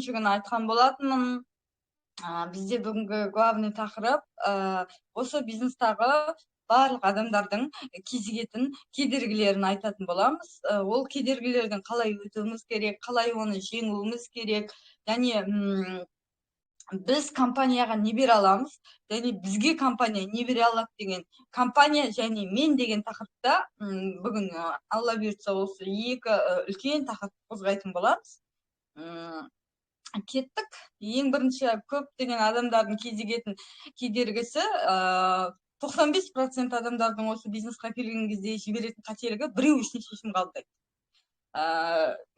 Төртінші күні айтқан болатынмын. Бізде бүгінгі главный тақырып осы бизнестағы барлық адамдардың кезігетін кедергілерін айтатын боламыз. Ол кедергілерден қалай өтуіміз керек, қалай оны жеңуіміз керек және біз компанияға не бере аламыз және бізге компания не бере алады деген, компания және мен деген тақырыпта бүгін, Алла бұйыртса, осы екі үлкен тақырып қозғайтын боламыз. Кеттік. Ең бірінші көптеген адамдардың кезігетін кедергісі, 95% адамдардың осы бизнесқа келген кезде жіберетін қателігі: біреу үшін шешім қабылдайды.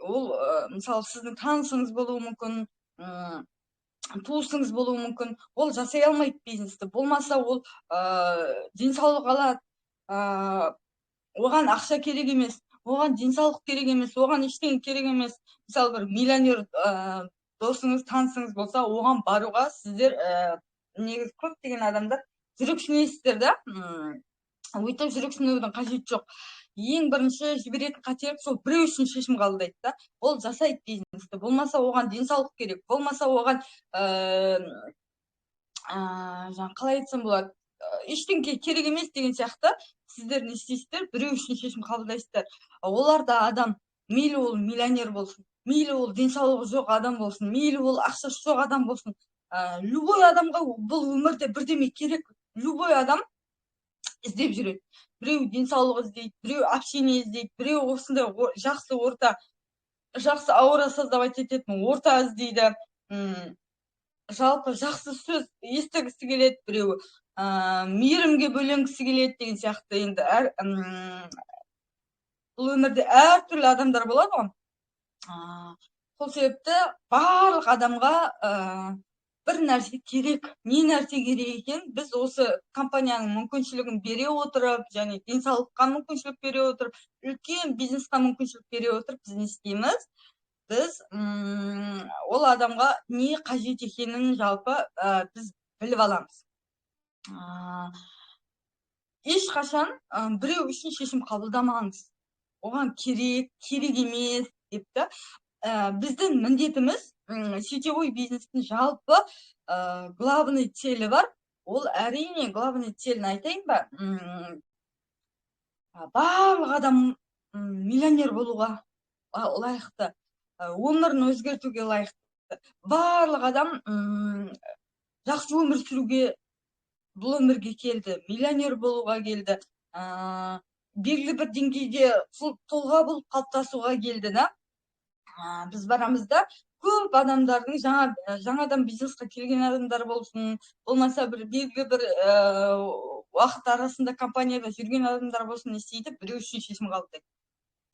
Ол, мысалы, сіздің танысыңыз болуы мүмкін, туысыңыз болуы мүмкін. Ол жасай алмайды бизнесті, болмаса ол денсаулық алады, оған ақша керек емес, оған денсаулық керек емес, оған ештеңе керек емес. Мысалы, бір миллионер досыңыз, танысыңыз болса, оған баруға сіздер, негізі көптеген адамдар жүрексінесіздер да. Өйтіп жүрексінудің қажеті жоқ. Ең бірінші жіберетін қателік сол: біреу үшін шешім қабылдайды да. Ол жасайды бизнесті, болмаса оған денсаулық керек, болмаса оған жаңа қалай айтсам болады, ештеңке керек емес деген сияқты. Сіздер не істейсіздер? Біреу үшін шешім қабылдайсыздар. Олар да адам, мейлі ол миллионер болсын, мейлі ол денсаулығы жоқ адам болсын, мейлі ол ақшасы жоқ адам болсын. Любой адамға бұл өмірде бірдеме керек. Любой адам іздеп жүреді: біреу денсаулық іздейді, біреу общение іздейді, біреу осындай жақсы орта, жақсы аура создавать ететін орта іздейді, жалпы жақсы сөз естігісі келеді, біреуі мейірімге бөленгісі келеді деген сияқты. Енді әр бұл өмірде әртүрлі адамдар болады ғой. Сол себепті барлық адамға бір нәрсе керек. Не нәрсе керек екен? Біз осы компанияның мүмкіншілігін бере отырып және денсаулыққа мүмкіншілік бере отырып, үлкен бизнесқа мүмкіншілік бере отырып, біз не істейміз? Біз ол адамға не қажет екенін жалпы біз біліп аламыз. Ешқашан біреу үшін шешім қабылдамаңыз, оған керек, керек емес деп та. Біздің міндетіміз, сетевой бизнестің жалпы главный целі бар. Ол, әрине, главный целін айтайын ба? Барлық адам миллионер болуға лайықты, өмірін өзгертуге лайықты. Барлық адам жақсы өмір сүруге бұл өмірге келді, миллионер болуға келді, белгілі бір деңгейде тұлға болып қалыптасуға келді да. Біз барамыз да, көп адамдардың, жаңа жаңадан бизнесқа келген адамдар болсын, болмаса бір белгілі бір уақыт арасында компанияда жүрген адамдар болсын, не істейді? Біреу үшін шешім қабылдайды.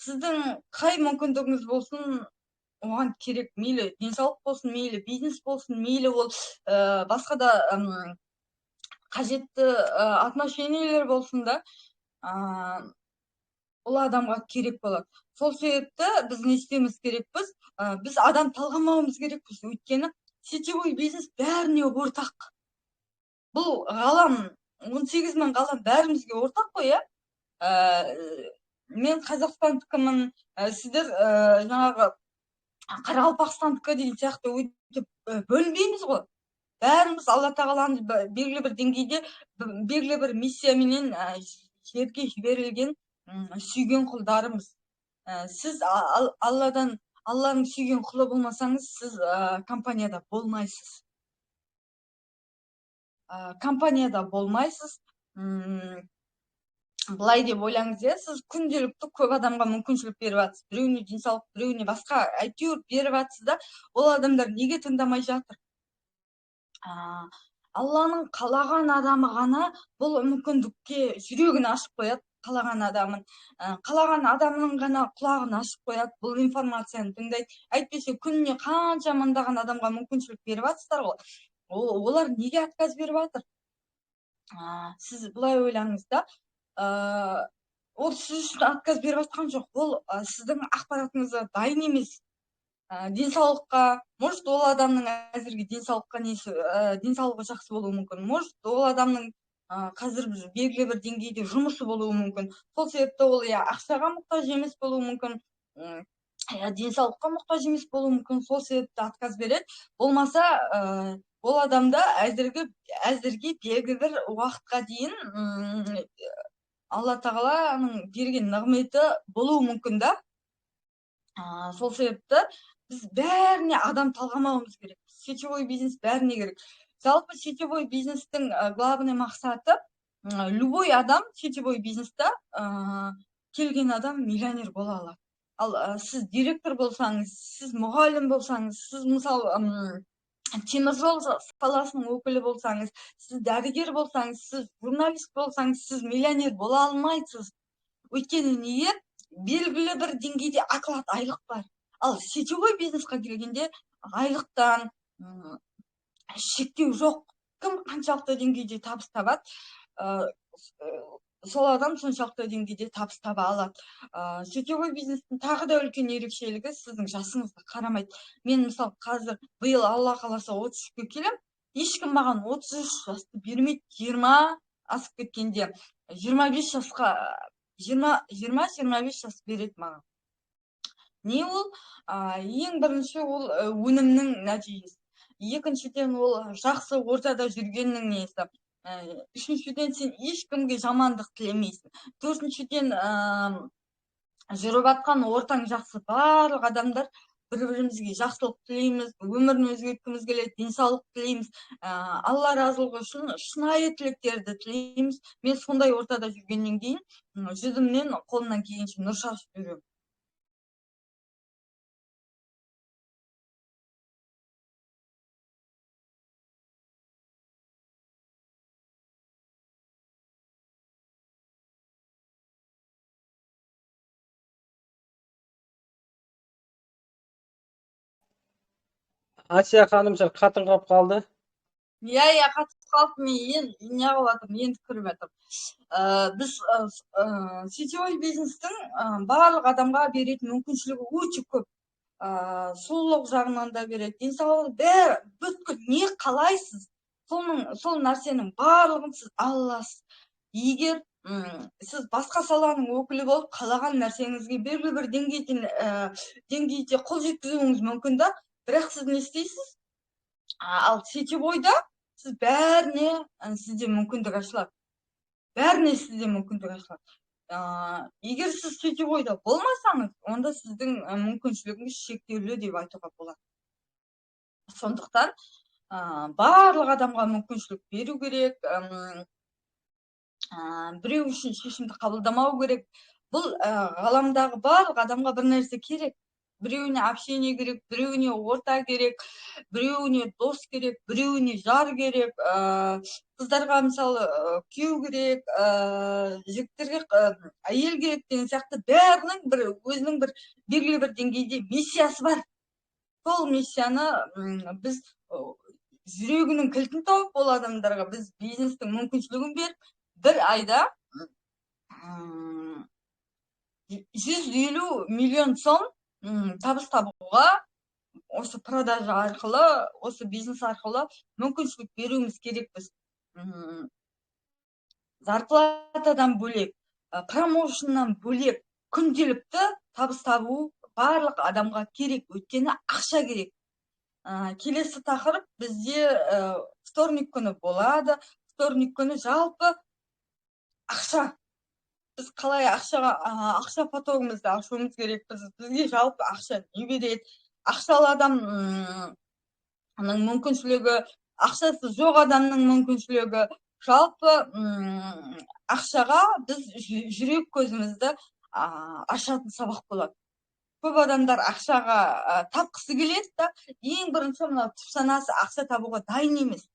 Сіздің қай мүмкіндігіңіз болсын, оған керек, мейлі денсаулық болсын, мейлі бизнес болсын, мейлі ол басқа да қажетті отношениелер болсын да, ол адамға керек болады. Сол себепті біз не істеуіміз керекпіз? Біз адам талғамауымыз керекпіз, өйткені сетевой бизнес бәріне ортақ. Бұл ғалам, 18 мың ғалам бәрімізге ортақ қой, иә. Мен Қазақстандікімін, сіздер жаңағы Қарақалпақстандікі деген сияқты өйтіп бөлінбейміз ғой. Бәріміз Алла тағаланың белгілі бір деңгейде, белгілі бір миссияменен жерге жіберілген сүйген құлдарымыз. Сіз Алладан, Алланың сүйген құлы болмасаңыз, сіз компанияда болмайсыз, компанияда болмайсыз. Былай деп ойлаңыз, иә: сіз күнделікті көп адамға мүмкіншілік беріп жатсыз, біреуіне денсаулық, біреуіне басқа, әйтеуір беріп жатсыз да. Ол адамдар неге тыңдамай жатыр? Алланың қалаған адамы ғана бұл мүмкіндікке жүрегін ашып қояды. Қалаған адамын, қалаған адамның ғана құлағын ашып қояды, бұл информацияны тыңдайды. Әйтпесе күніне қанша мыңдаған адамға мүмкіншілік беріп жатсыздар ғой, олар неге отказ беріп жатыр? Сіз былай ойлаңыз да, ол сіз үшін отказ беріп жатқан жоқ, ол сіздің ақпаратыңызға дайын емес. Денсаулыққа, может, ол адамның әзірге денсаулыққа несі, денсаулығы жақсы болуы мүмкін, может, ол адамның қазір бір белгілі бір деңгейде жұмысы болуы мүмкін. Сол себепті ол, иә, ақшаға мұқтаж емес болуы мүмкін. Денсаулыққа мұқтаж емес болуы мүмкін, сол себепті отказ береді. Болмаса, ол адамда әзірге белгілі бір уақытқа дейін Алла тағаланың берген нығметі болуы мүмкін да. Сол себепті біз бәріне адам талғамауымыз керек. Сетевой бизнес бәріне керек. Жалпы сетевой бизнестің главный мақсаты, любой адам сетевой бизнесте келген адам миллионер бола алады. Ал сіз директор болсаңыз, сіз мұғалім болсаңыз, сіз мысалы теміржол саласының өкілі болсаңыз, сіз дәрігер болсаңыз, сіз журналист болсаңыз, сіз миллионер бола алмайсыз. Өйткені неге? Белгілі бір деңгейде оклад, айлық бар. Ал сетевой бизнесқа келгенде айлықтан шектеу жоқ. Кім қаншалықты деңгейде табыс табады, сол адам соншалықты деңгейде табыс таба алады. Сетевой бизнестің тағы да үлкен ерекшелігі, сіздің жасыңызға қарамайды. Мен мысалы қазір биыл Алла қаласа 33-ке келем, ешкім маған 33 жасты бермейді. 20 асып кеткенде 25 жасқа, 20-25 жас береді маған. Не ол? Ең бірінші ол өнімнің нәтижесі. Екіншіден ол жақсы ортада жүргеннің несі. Үшіншіден сен ешкімге жамандық тілемейсің. Төртіншіден жүріп жатқан ортаң жақсы, барлық адамдар бір-бірімізге жақсылық тілейміз, өмірін өзгерткіміз келеді, денсаулық тілейміз, Алла разылығы үшін шынайы тілектерді тілейміз. Мен сондай ортада жүргеннен кейін жүзімнен қолымнан келгенше нұр шашып жүремін. Асия ханым сәл қатыңқырап қалды. Иә, қатып қалды. Мен не қылып жатырмын, енді кіріп жатырмын. Біз сетевой бизнестің барлық адамға беретін мүмкіншілігі өте көп. Сұлулық жағынан да береді, денсаулық, бәрі, бүткіл не қалайсыз, сол нәрсенің барлығын сіз ала аласыз. Егер сіз басқа саланың өкілі болып қалаған нәрсеңізге белгілі бір деңгейде қол жеткізуіңіз мүмкін да, бірақ сіз не істейсіз? Ал сетевойда сіз бәріне, сізде мүмкіндік ашылады. Бәріне сізде мүмкіндік ашылады. Егер сіз сетевойда болмасаңыз, онда сіздің мүмкіншілігіңіз шектеулі деп айтуға болады. Сондықтан барлық адамға мүмкіншілік беру керек, біреу үшін шешімді қабылдамау керек. Бұл ғаламдағы барлық адамға бір нәрсе керек. Біреуіне общение керек, біреуіне орта керек, біреуіне дос керек, біреуіне жар керек, қыздарға мысалы күйеу керек, жігіттерге әйел керек деген сияқты бәрінің бір өзінің бір белгілі бір деңгейде миссиясы бар. Сол миссияны біз жүрегінің кілтін тауып, ол адамдарға біз бизнестің мүмкіншілігін беріп, бір айда 150 миллион сом табыс табуға осы продажа арқылы, осы бизнес арқылы мүмкіншілік беруіміз керекпіз. Зарплатадан бөлек, промоушннан бөлек күнделікті табыс табу барлық адамға керек, өйткені ақша керек. Келесі тақырып бізде вторник күні болады. Вторник күні жалпы ақша. Біз қалай ақша потогымызды ашуымыз керек, бізге жалпы ақша не береді, ақшалы адамның мүмкіншілігі, ақшасы жоқ адамның мүмкіншілігі, жалпы ақшаға біз жүрек көзімізді ашатын сабақ болады. Көп адамдар ақшаға тапқысы келеді да, ең бірінші мына түп санасы ақша табуға дайын емес.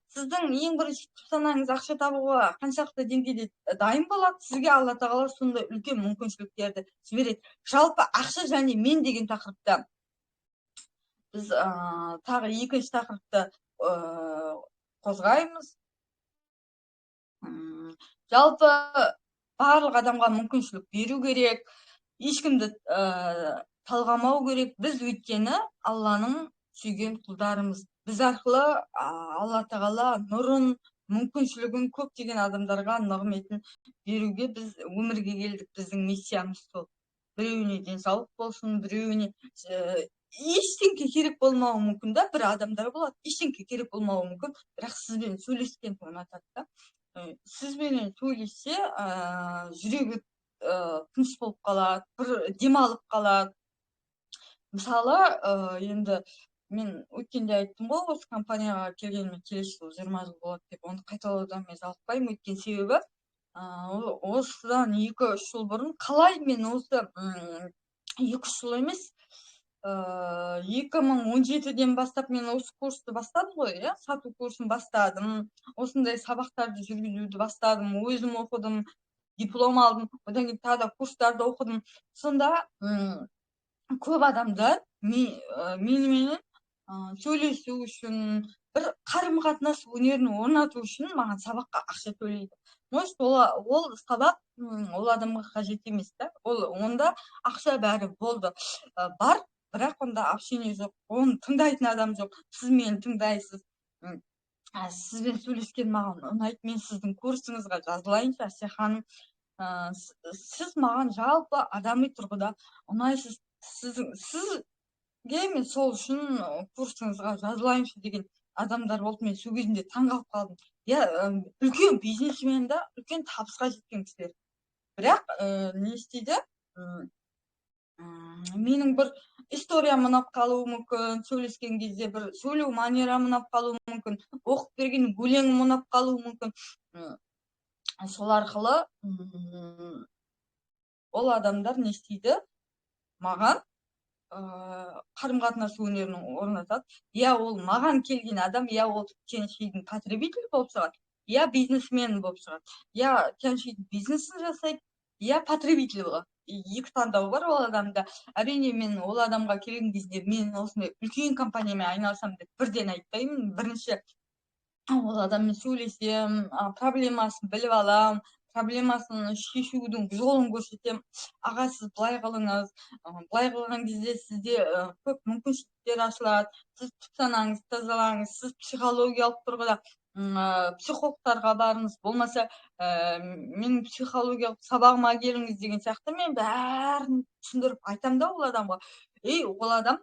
Сіздің ең бірінші түп санаңыз ақша табуға қаншалықты деңгейде дайын болады, сізге Алла тағала сондай үлкен мүмкіншіліктерді жібереді. Жалпы ақша және мен деген тақырыпта біз тағы екінші тақырыпты қозғаймыз. Жалпы барлық адамға мүмкіншілік беру керек, ешкімді талғамау керек. Біз өйткені Алланың сүйген құлдарымыз. Біз арқылы Алла тағала нұрын, мүмкіншілігін көптеген адамдарға нығметін беруге біз өмірге келдік. Біздің миссиямыз сол. Біреуіне денсаулық болсын, біреуіне ештеңке керек болмауы мүмкін да, бір адамдар болады, ештеңке керек болмауы мүмкін, бірақ сізбен сөйлескенді ұнатады да. Сізбенен сөйлессе, жүрегі тыныш болып қалады, бір демалып қалады. Мысалы, енді мен өткенде айттым ғой, осы компанияға келгеніме келесі жылы 20 жыл болады деп, оны қайталаудан мен жалықпаймын. Өйткені себебі, осыдан 2-3 жыл бұрын қалай мен осы, 2-3 жыл емес, 2017-ден бастап мен осы курсты бастадым ғой, иә, сату курсын бастадым, осындай сабақтарды жүргізуді бастадым, өзім оқыдым, диплом алдым, одан кейін тағы да курстарды оқыдым. Сонда, көп адамдар меніменен сөйлесу үшін, бір қарым-қатынас өнерін орнату үшін маған сабаққа ақша төлейді. Может, ол сабақ, ол адамға қажет емес та. Ол онда ақша бәрі болды. Бар, бірақ онда общение жоқ, оны тыңдайтын адам жоқ. Сіз мені тыңдайсыз. Сізбен сөйлескен маған ұнайды, мен сіздің курсыңызға жазылайыншы, Әсия ханым. Сіз маған жалпы адами тұрғыда ұнайсыз. Сізге мен сол үшін курсыңызға жазылайыншы деген адамдар болды. Мен сол кезінде таңғалып қалдым. Я, үлкен бизнесмен да, үлкен табысқа жеткен кісілер. Бірақ, не істейді? Менің бір историям ұнап қалуы мүмкін, сөйлескен кезде бір сөйлеу манерам ұнап қалуы мүмкін, оқып берген өлеңім ұнап қалуы мүмкін. Сол арқылы, ол адамдар не істейді? Маған, қарым-қатынас өнерін орнатады. Я ол маған келген адам, я ол Тяньшидің потребитель болып шығады, я бизнесмен болып шығады, я Тяньшидің бизнесін жасайды, я потребитель болады. Екі таңдау бар ол адамда. Әрине, мен ол адамға келген кезде мен осындай үлкен компаниямен айналысамын деп бірден айтпаймын. Бірінші ол адаммен сөйлесемін, проблемасын біліп аламын, проблемасын шешудің жолын көрсетемін. Аға, сіз былай қылыңыз, былай қылған кезде сізде, көп мүмкіншіліктер ашылады, сіз түп санаңызды тазалаңыз, сіз психологиялық тұрғыда, психологтарға барыңыз, болмаса, менің психологиялық сабағыма келіңіз деген сияқты мен бәрін түсіндіріп айтамын да ол адамға. Ей, ол адам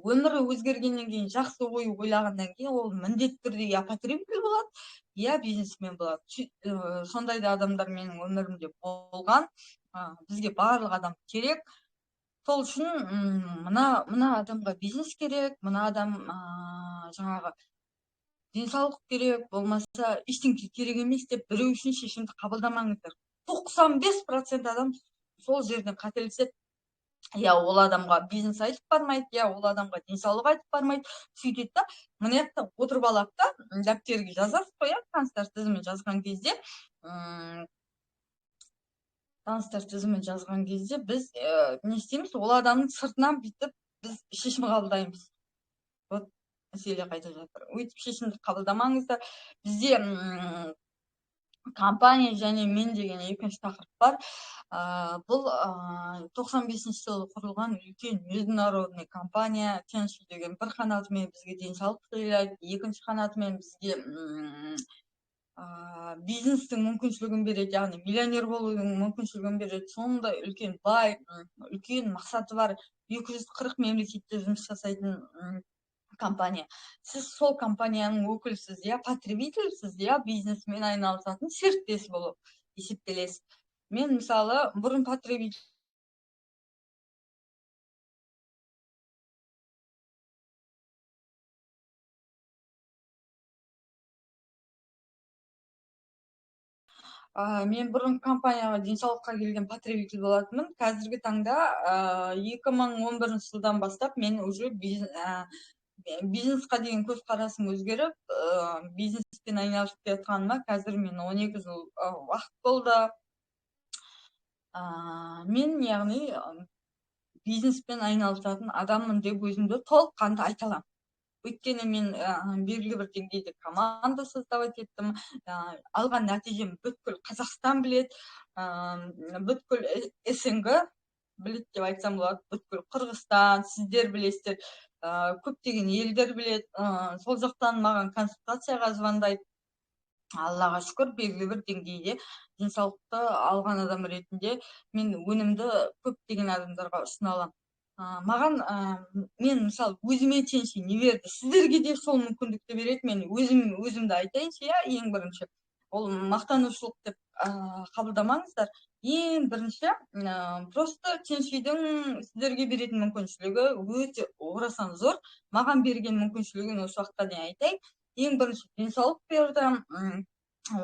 өмірі өзгергеннен кейін, жақсы ой ойлағаннан кейін ол міндетті түрде я потребитель болады, я бизнесмен болады. Сондай да адамдар менің өмірімде болған. Бізге барлық адам керек. Сол үшін, мына адамға бизнес керек, мына адам, жаңағы денсаулық керек, болмаса ештеңке керек емес деп біреу үшін шешімді қабылдамаңыздар. 95% адам сол жерден қателеседі. Я ол адамға бизнес айтып бармайды, я ол адамға денсаулық айтып бармайды. Сөйтеді да, мына жақта отырып алады да, дәптерге жазасыз қой, иә, таныстар тізімін жазған кезде, таныстар тізімін жазған кезде біз, не істейміз? Ол адамның сыртынан бүйтіп біз шешім қабылдаймыз. Вот мәселе қайда жатыр. Өйтіп шешімді қабылдамаңыздар. Бізде, компания және мен деген екінші тақырып бар. Бұл, 95 жылы құрылған үлкен международный компания. Тяньши деген бір қанатымен бізге денсаулық сыйлайды, екінші қанатымен бізге, бизнестің мүмкіншілігін береді, яғни миллионер болудың мүмкіншілігін береді. Сондай үлкен бай, үлкен мақсаты бар, 240 мемлекетте жұмыс жасайтын, компания. Сіз сол компанияның өкілісіз, я потребительсіз, я бизнесмен айналысатын серіктес болып есептелесіз. Мен мысалы бұрын потребитель мен бұрын компанияға денсаулыққа келген потребитель болатынмын. Қазіргі таңда, 2011 жылдан бастап мен уже бизнесқа деген көзқарасым өзгеріп, бизнеспен айналысып келе жатқаныма қазір мен 12 жыл, уақыт болды. Мен яғни, бизнеспен айналысатын адаммын деп өзімді толыққанды айта аламын. Өйткені мен, белгілі бір деңгейде команда создавать еттім, алған нәтижем бүткіл Қазақстан біледі, бүткіл СНГ біледі деп айтсам болады, бүткіл Қырғызстан, сіздер білесіздер, көптеген елдер біледі, сол жақтан маған консультацияға звондайды. Аллаға шүкір, белгілі бір деңгейде денсаулықты алған адам ретінде мен өнімді көптеген адамдарға ұсына аламын. Маған, мен мысалы өзіме Тяньши не берді, сіздерге де сол мүмкіндікті береді. Мен өзімді айтайыншы, иә, ең бірінші ол мақтанушылық деп қабылдамаңыздар. Ең бірінші, просто Тяньшидің сіздерге беретін мүмкіншілігі өте орасан зор. Маған берген мүмкіншілігін осы уақытқа дейін айтайын. Ең бірінші денсаулық берді,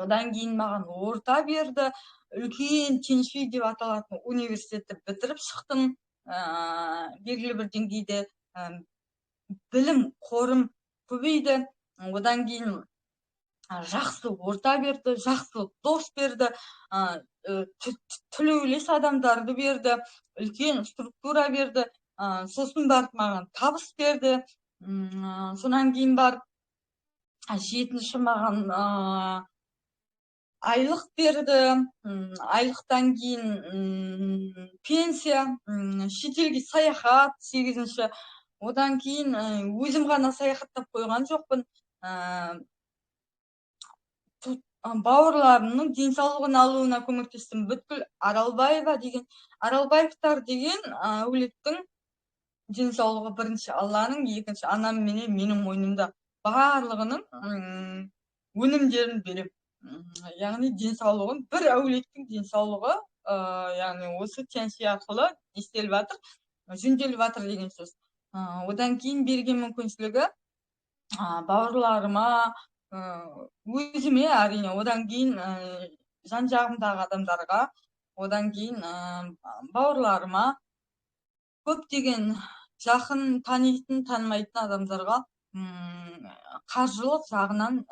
одан кейін маған орта берді, үлкен Тяньши деп аталатын университетті бітіріп шықтым. Белгілі бір деңгейде білім қорым көбейді. Одан кейін жақсы орта берді, жақсы дос берді, тілеулес адамдарды берді, үлкен структура берді. Сосын барып маған табыс берді. Содан кейін барып жетінші маған айлық берді. Айлықтан кейін пенсия, шетелге саяхат сегізінші. Одан кейін өзім ғана саяхаттап қойған жоқпын. Бауырларымның денсаулығын алуына көмектестім. Бүткіл Аралбаева деген, Аралбаевтар деген әулеттің денсаулығы бірінші Алланың, екінші анам менен менің мойнымда. Барлығының өнімдерін беремін. Яғни денсаулығын, бір әулеттің денсаулығы, яғни осы Тяньши арқылы не істеліп жатыр, жөнделіп жатыр деген сөз. Одан кейін берген мүмкіншілігі, бауырларыма, өзіме әрине, одан кейін жан жағымдағы адамдарға, одан кейін бауырларыма, көптеген жақын танитын, танымайтын адамдарға қаржылық жағынан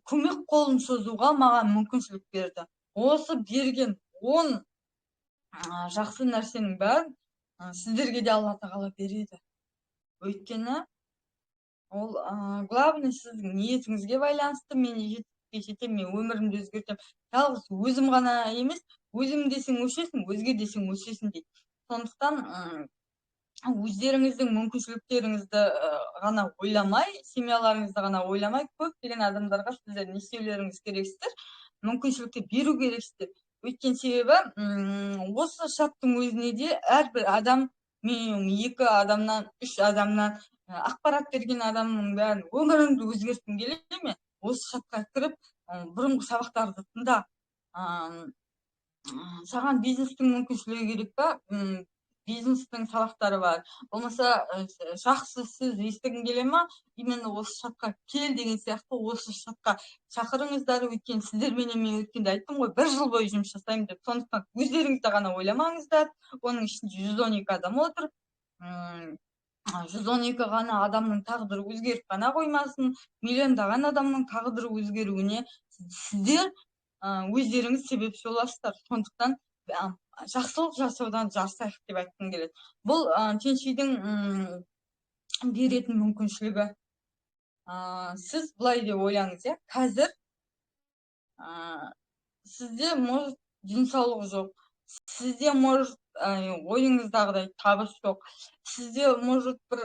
көмек қолын созуға маған мүмкіншілік берді. Осы берген 10 жақсы нәрсенің бәрін сіздерге де Алла тағала береді. Өйткені ол, главный сіздің ниетіңізге байланысты. Мен жетістікке жетемін, мен өмірімді өзгертемін. Жалғыз өзім ғана емес, өзім десең өсесің, өзге десең өсесің дейді. Сондықтан өздеріңіздің мүмкіншіліктеріңізді ғана ойламай, семьяларыңызды ғана ойламай, көптеген адамдарға сіздер не істеулеріңіз керексіздер, мүмкіншілікті беру керексіздер. Өйткені себебі осы шарттың өзіне де әрбір адам минимум 2 адамнан, 3 адамнан ақпарат берген адамның бәрін өміріңді өзгерткің келе ме? Осы шартқа кіріп, бұрынғы сабақтарды тыңда. Саған бизнестің мүмкіншілігі керек па? Бизнестің сабақтары бар. Болмаса, жақсы сөз естігің келе ма? Именно осы шартқа кел деген сияқты осы шартқа шақырыңыздар. Өйткені сіздерменен мен өткенде айттым ғой, 1 жыл бойы жұмыс жасаймын деп. Сондықтан өздеріңізді ғана ойламаңыздар. Оның ішінде 112 адам отыр. 112 ғана адамның тағдыры өзгеріп қана қоймасын, миллиондаған адамның тағдыры өзгеруіне сіздер өздеріңіз себепші боласыздар. Сондықтан жақсылық жасаудан жарысайық деп айтқым келеді. Бұл Тяньшидің беретін мүмкіншілігі. Сіз былай деп ойлаңыз, иә, қазір сізде может денсаулық жоқ, сізде может ойыңыздағыдай табыс жоқ, сізде может бір,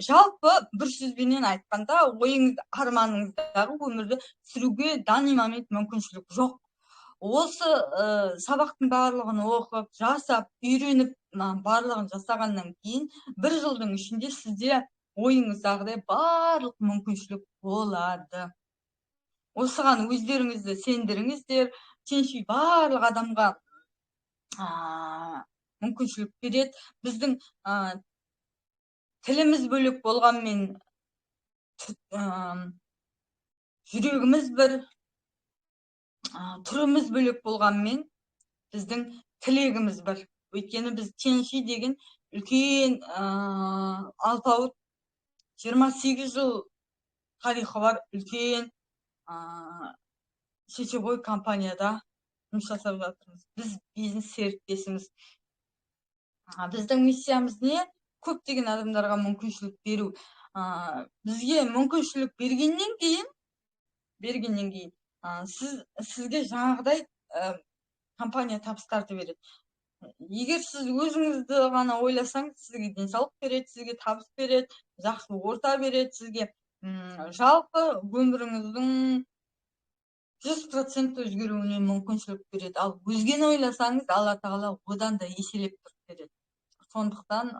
жалпы бір сөзбенен айтқанда ойыңыз, арманыңыздағы өмірді сүруге данный момент мүмкіншілік жоқ. Осы сабақтың барлығын оқып, жасап, үйреніп, барлығын жасағаннан кейін 1 жылдың ішінде сізде ойыңыздағыдай барлық мүмкіншілік болады. Осыған өздеріңізді сендіріңіздер. Тяньши барлық адамға мүмкіншілік береді. Біздің тіліміз бөлек болғанмен, жүрегіміз бір, түріміз бөлек болғанмен біздің тілегіміз бір. Өйткені біз Тяньши деген үлкен алпауыт 28 жыл тарихы бар үлкен сетевой компанияда жұмыс жасап жатырмыз. Біз бизнес серіктесіміз. Біздің миссиямыз не? Көптеген адамдарға мүмкіншілік беру. Бізге мүмкіншілік бергеннен кейін, сізге жаңағыдай компания табыстарды береді. Егер сіз өзіңізді ғана ойласаңыз, сізге денсаулық береді, сізге табыс береді, жақсы орта береді, сізге Жалпы өміріңіздің 100% өзгеруіне мүмкіншілік береді. Ал өзгені ойласаңыз, Алла Тағала одан да еселеп тұрып береді. Сондықтан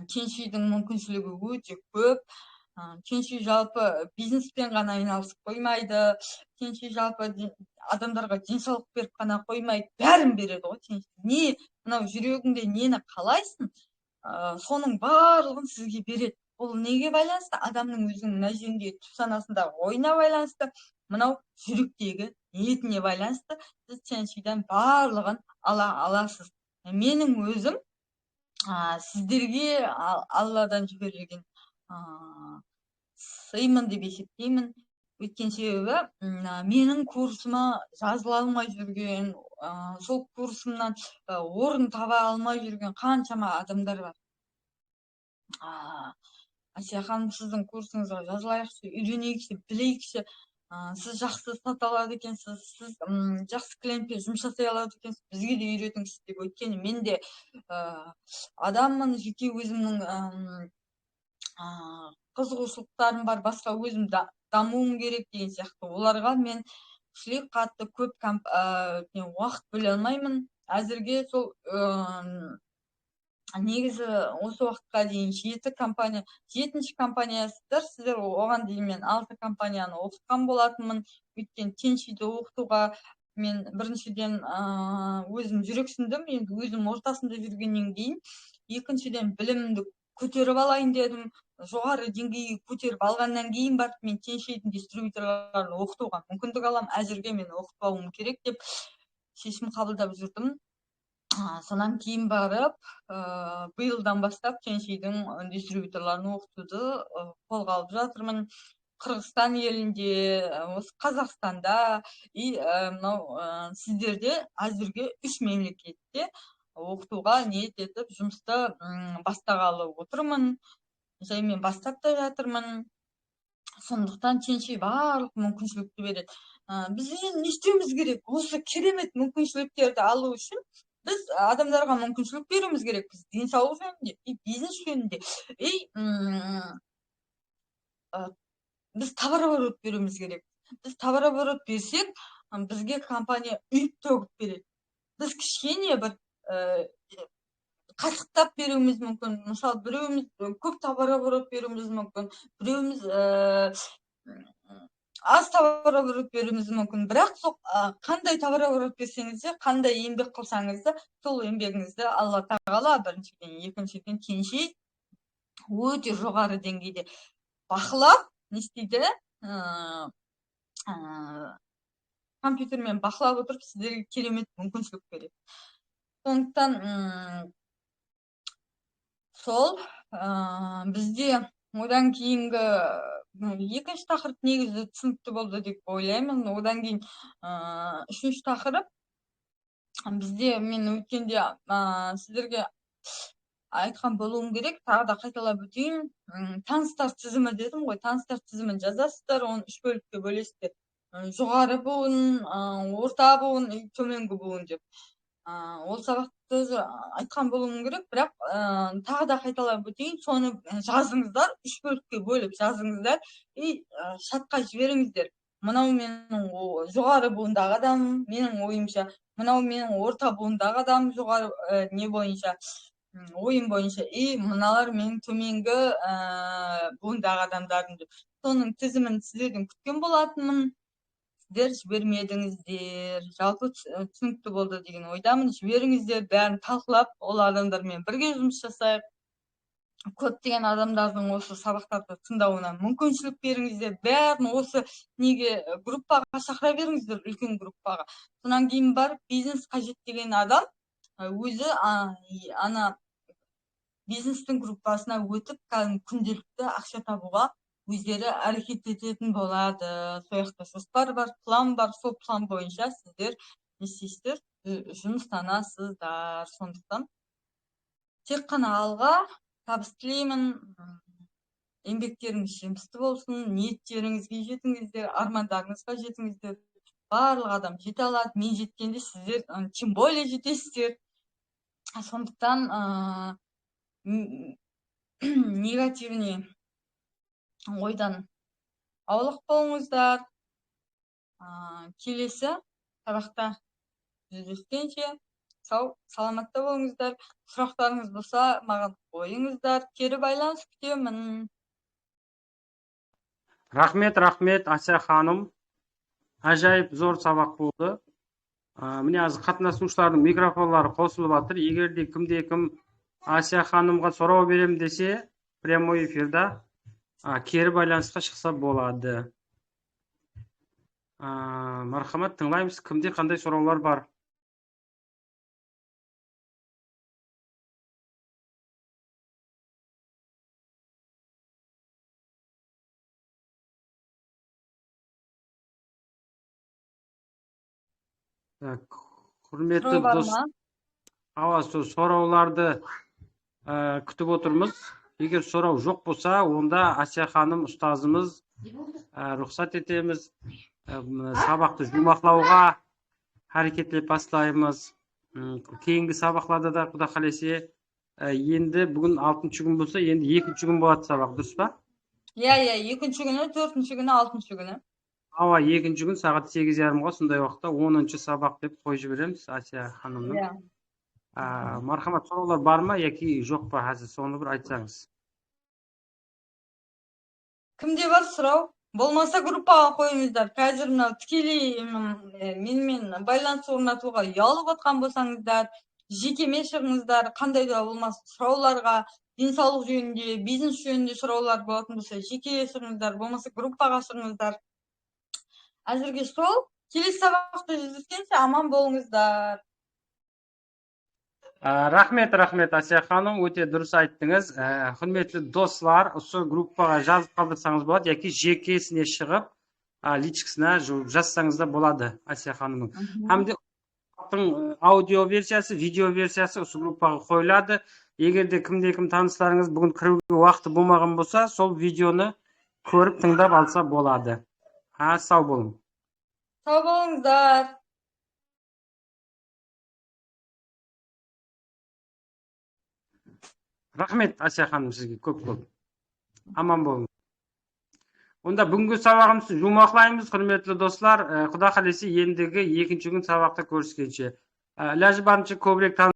Тяньшидің мүмкіншілігі өте көп. Тяньши жалпы бизнеспен ғана айналысып қоймайды. Тяньши жалпы адамдарға денсаулық беріп қана қоймайды, бәрін береді ғой Тяньши. Не мынау жүрегіңде нені қалайсың, соның барлығын сізге береді. Ол неге байланысты? Адамның өзінің мына жеріндегі түп санасындағы ойына байланысты, мынау жүректегі ниетіне байланысты сіз Тяньшидан барлығын ала аласыз. Менің өзім сіздерге Алладан жіберілген сыймын деп есептеймін. Өйткені себебі менің курсыма жазыла алмай жүрген, сол курсымнан орын таба алмай жүрген қаншама адамдар бар. Әсия ханым, сіздің курсыңызға жазылайықшы, үйренейікші, білейікші, сіз жақсы сата алады екенсіз, сіз жақсы клиентпен жұмыс жасай алады екенсіз, бізге де үйретіңізші деп. Өйткені мен де адаммын, жеке өзімнің қызығушылықтарым бар, басқа өзім дамуым керек деген сияқты. Оларға мен шілік қатты көп уақыт бөле алмаймын. Әзірге сол негізі осы уақытқа дейін 7 компания, 7-ші компаниясыздар сіздер. Оған дейін мен 6 компанияны оқытқан болатынмын. Өйткені Тяньшиді оқытуға мен біріншіден өзім жүрексіндім, енді өзім ортасында жүргеннен кейін, екіншіден білімімді көтеріп алайын дедім. Жоғары деңгейге көтеріп алғаннан кейін барып мен Тяньшидің дистрибьюторларын оқытуға мүмкіндік аламын. Әзірге мен оқытпауым керек деп шешім қабылдап жүрдім. Сонан кейін барып, биылдан бастап Тяньшидің дистрибьюторларын оқытуды қолға алып жатырмын. Қырғызстан елінде, осы Қазақстанда и мынау сіздерде әзірге 3 мемлекетте оқытуға ниет етіп жұмысты бастағалы отырмын. Жаймен бастап та жатырмын. Сондықтан Тяньши барлық мүмкіншілікті береді. Біз енді не істеуіміз керек? Осы керемет мүмкіншіліктерді алу үшін біз адамдарға мүмкіншілік беруіміз керекпіз. Денсаулық жөнінде, и бизнес жөнінде, и біз товарооборот беруіміз керек. Біз товарооборот берсек, бізге компания үйіп төгіп береді. Біз кішкене бір қасықтап беруіміз мүмкін. Мысалы, біреуіміз көп товарооборот беруіміз мүмкін, біреуіміз аз товарооборот беруіміз мүмкін. Бірақ сол қандай товарооборот берсеңіз де, қандай еңбек қылсаңыз да, сол еңбегіңізді Алла Тағала біріншіден, екіншіден Тяньши өте жоғары деңгейде бақылап, не істейді? Компьютермен бақылап отырып сіздерге керемет мүмкіншілік береді. Сондықтан сол бізде одан кейінгі екінші тақырып негізі түсінікті болды деп ойлаймын. Одан кейін үшінші тақырып бізде, мен өткенде сіздерге айтқан болуым керек, тағы да қайталап өтейін. Таныстар тізімі дедім ғой, таныстар тізімін жазасыздар, оны 3 бөлікке бөлесіздер. Жоғары буын, орта буын, төменгі буын деп. Ол сабақты айтқан болуым керек, бірақ тағы да қайталап өтейін. Соны жазыңыздар, 3 бөлікке бөліп жазыңыздар и чатқа жіберіңіздер. Мынау менің жоғары буындағы адам, менің ойымша, мынау менің орта буындағы адам, жоғары не бойынша, ойым бойынша, и мыналар менің төменгі буындағы адамдарым деп. Соның тізімін сіздерден күткен болатынмын. Сіздер жібермедіңіздер. Жалпы түсінікті болды деген ойдамын. Жіберіңіздер, бәрін талқылап, ол адамдармен бірге жұмыс жасайық. Көптеген адамдардың осы сабақтарды тыңдауына мүмкіншілік беріңіздер. Бәрін осы неге группаға шақыра беріңіздер, үлкен группаға. Сонан кейін барып бизнес қажет деген адам өзі ана бизнестің группасына өтіп, кәдімгі күнделікті ақша табуға өздері әрекет ететін болады. Сол жақта жоспар бар, план бар, сол план бойынша сіздер не істейсіздер, жұмыстанасыздар. Сондықтан тек қана алға табыс тілеймін. Еңбектеріңіз жемісті болсын, ниеттеріңізге жетіңіздер, армандарыңызға жетіңіздер. Барлық адам жете алады, мен жеткенде сіздер тем более жетесіздер. Сондықтан негативіне Ойдан аулақ болыңыздар. Келесі сабақта жүздескенше сау саламатта болыңыздар. Сұрақтарыңыз болса маған қойыңыздар. Кері байланыс күтемін. Рахмет, рахмет, Әсия ханым. Ажайып зор сабақ болды. Міне азыр қатынасушылардың микрофонлары қосылып жатыр. Егер де кімде кім Әсия ханымға сұрау берем десе, прямой эфирда кері байланысқа шықса болады. Мархамат, тыңлаймыз. Кімде қандай сұраулар бар? Так, құрметті дос, ава, сұрауларды күтіп отырмыз. Егер сұрау жоқ болса, онда Әсия ханым ұстазымыз рұқсат етеміз. Сабақты жұмақлауға әрекетлеп бастаймыз. Кейінгі сабақларда да Құда қалесе, енді бүгін 6-шы күн болса, енді 2-ші күн болады сабақ, дұрыс па? Иә, иә, 2-ші күні, 4-ші күні, 6-шы күні. Ава, 2-ші күн сағат 8:30-ға сондай уақытта 10-шы сабақ деп қойып жібереміз Әсия ханымның. Иә. Мархамат, сұраулар бар ма яки жоқ па? Қазір соны бір айтсаңыз. Кімде бар сұрау? Болмаса группаға қойыңыздар. Қазір мынау тікелей менімен байланыс орнатуға ұялып отқан болсаңыздар, жекеме шығыңыздар, қандай да болмасын сұрауларға, денсаулық жөнінде, бизнес жөнінде сұраулар болатын болса, жеке шығыңыздар, болмаса группаға шығыңыздар. Әзірге сол. Келесі сабақта жүздескенше аман болыңыздар. Рахмет, рахмет, Әсия ханым, өте дұрыс айттыңыз. Құрметті достар, осы группаға жазып қалдырсаңыз болады, яки жекесіне шығып, личкасына жазсаңыз да болады Әсия ханымның. Һәм де аудио версиясы, видео версиясы осы группаға қойылады. Егер де кімде-кім таныстарыңыз бүгін кіруге уақыты болмаған болса, сол видеоны көріп тыңдап алса болады. Сау болың. Сау болыңыздар. Рахмет, Әсия ханым, сізге көп-көп. Аман болыңыз. Онда бүгінгі сабағымызды жұмақлаймыз, құрметті достар. Құда қалесе, ендігі екінші күн сабақта көріскенше. Ләжі барынша көбірек